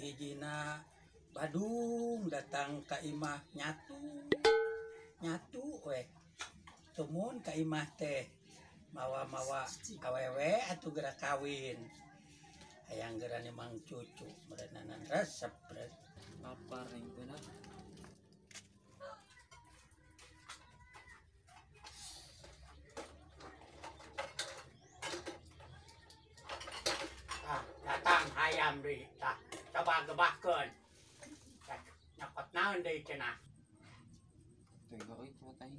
Hiji-hijina Badung datang ka imah nyatu nyatu we tumun ka imah teh mawa-mawa awewe atuh geura kawin hayang geura mang cucu meureunana resep Lapar aing teh dah. Ah, datang hayam deui tah coba gebahkeun. Nyokot naon deui cenah. Tega euy perut aing.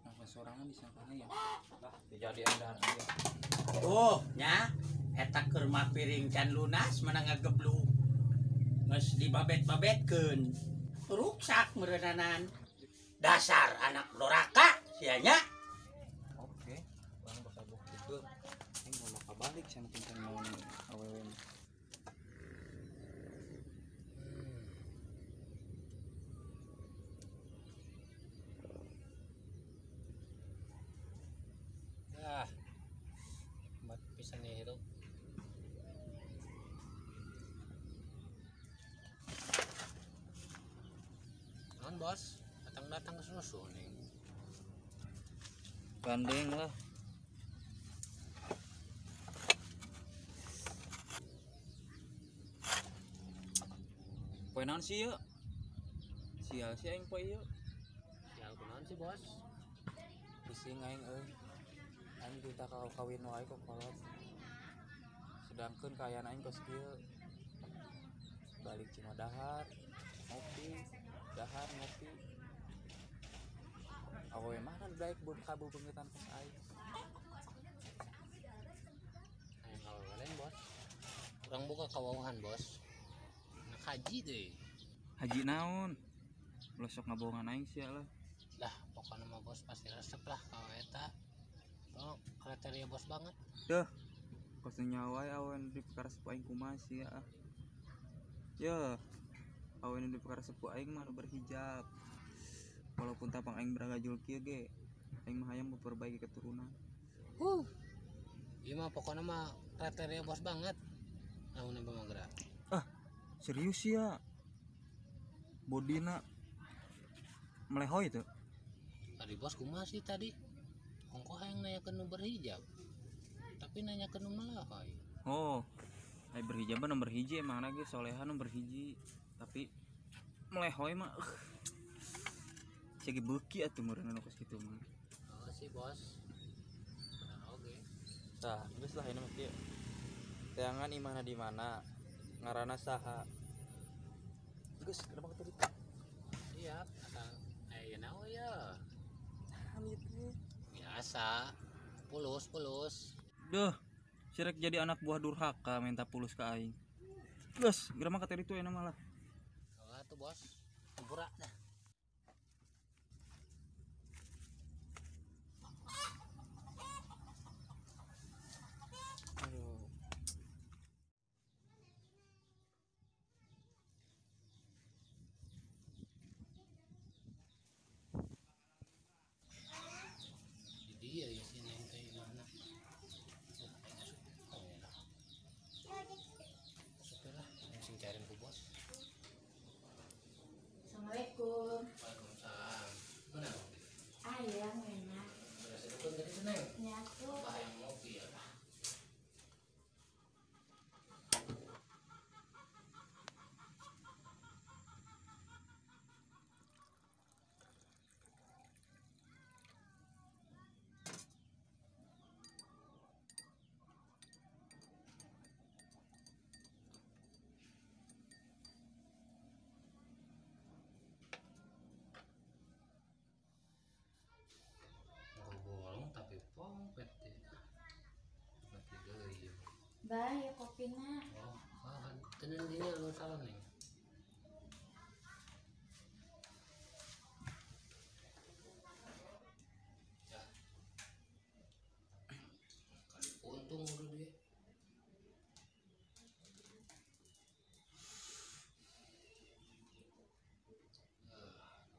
Nafas sorangan disangka hayam. Lah, teu jadi andar ieu. Oh, nya eta keur mah piring can lunas mana ngageblug. Geus dibabet-babetkeun. Ruksak meureunana. Dasar anak doraka sia nya. Oke, urang bakal buktikeun. Aing mau bakal balik cenah can mau awewe mah. Ah, nikmat pisan nih hirup. Naon bos, datang-datang ke susu nih. Gandeng lah. Poe naon sih ieu? Sial sih aing poe ieu. Sial kunaon sih bos? Pusing aing euy. Aing dititah kawin wae ku kolot. Sedangkeun kaayaan aing kos kieu. Balik cuma dahar, ngopi, dahar ngopi. Awewe mah kan daek kabeungetan kos aing. Aing awewe lain bos. Urang boga kawauhan bos. Nak haji deui. Haji naon? Ulah sok ngabohongan aing sia lah. Lah, pokona mah bos pasti resep lah ka eta. Oh, kriteria bos banget. Duh, kos nyawa awewe nu dipikaresep aing kumaha sia ah. Yeuh, awewe nu dipikaresep ku aing mah nu berhijab. Walaupun tapang aing beragajul kieu ge, aing mah hayang memperbaiki keturunan. Ieu mah pokona mah kriteria bos banget. Lamun abah mah geura. Ah, serius sia. Bodina melehoy teu? Tadi bos kumaha sih tadi? Ongkoh hayang nanyakeun nu berhijab. Tapi nanyakeun nu melehoy. Oh, ai berhijab mah nomor hiji emangna ge soleha nomor hiji. Tapi melehoy mah sia ge beuki atuh meureun anu kos kitu mah. Oh sih bos. Bener oge. Tah, geus lah ini mah kieu. Teangan imahna di mana? Ngaranna saha? Geus, kenapa tadi? Siap, asal aya naon ya. Amit teh. Biasa. Pulus, pulus. Duh, sirek jadi anak buah durhaka minta pulus ke aing. Geus, geura mah ka tadi tuh enak malah. Oh, atuh bos. Hampura dah. Aduh. Dia ya si neng teh imahna. Oh, aing asup. Oh, ya lah. Asup lah, aing sing cariin ku bos. Assalamualaikum. Waalaikumsalam. Mana? Ayang enak. Berasa dukun tadi tuh neng. Nyatu. Apa yang ngopi ya lah. Bolong tapi pompet deh. Mati deui. Bae kopina. Oh, tenan dinya lu salah neng. Ya. Kan untung udah dia.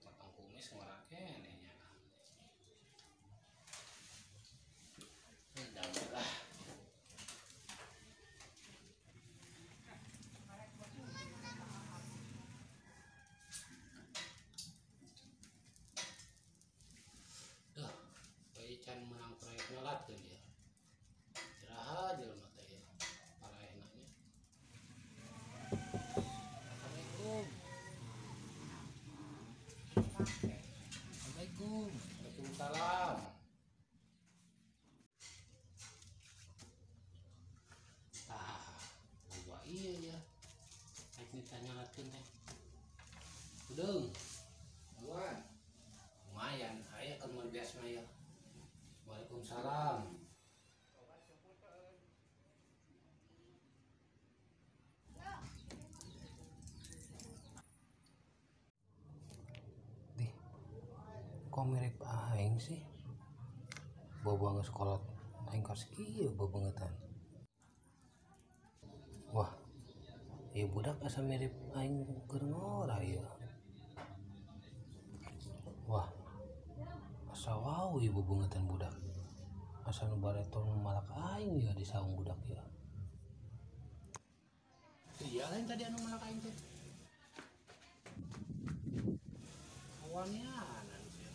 Potong kumis ngorake nya. Lah. Assalamualaikum. Waalaikumsalam. Ah, gua iya ya. Rek ditanyakeun teh. Udeung. Duluan. Lumayan, aya keur mun biasa mah ya. Waalaikumsalam. Dih, kok mirip aing sih? Bawa geus kolot aing kos kieu bebengetan. Wah, ieu budak asa mirip aing keur ngora ieu. Wah, asa wau ieu bebengetan budak. Asa nu bareto nu malak aing ieu di saung budak ieu. Iya lain tadi anu malak aing teh. Awanianan sih.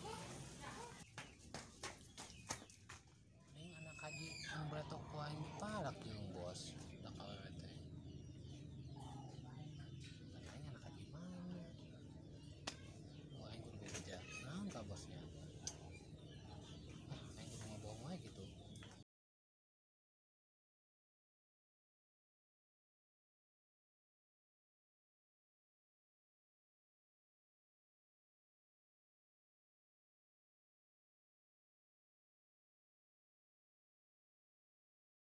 Aing anak haji anu bareto ku aing dipalak jeung bos.